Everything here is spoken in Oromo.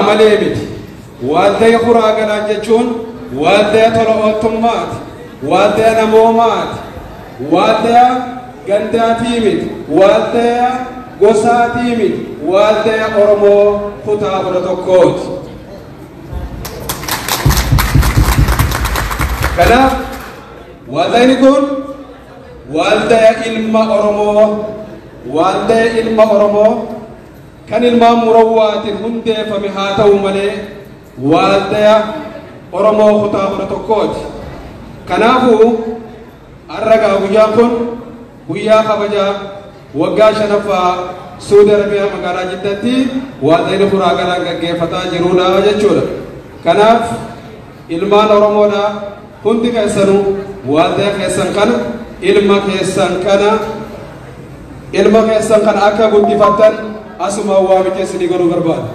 malee miti. Waldaya Huraa Galaan jechuun waldaya tola ooltummaati, waldaya namoomaati, waldaya gandaatii miti, waldaya gosaatii miti, waldaya Oromoo kutaa 11ti. Kanaaf waldayni kun waldaya ilma Oromoo, waldaya ilma Oromoo kan ilmaan murawwaatiin hundeeffame haa ta'u malee waldaya Oromoo kutaa 11ti. Kanaafuu har'a guyyaan kun guyyaa kabajaa waggaa 5ffaa Suudi Arabiyaa magaalaa Jiddaatti waldayni Huraa Galaan gaggeeffataa jirudha jechuudha. Kanaaf ilmaan Oromoodha hundi keessanuu waldaya keessan kana ilma keessan kana ilma keessan kana akka guddifattan asuma waamicha isinii godhuu barbaada.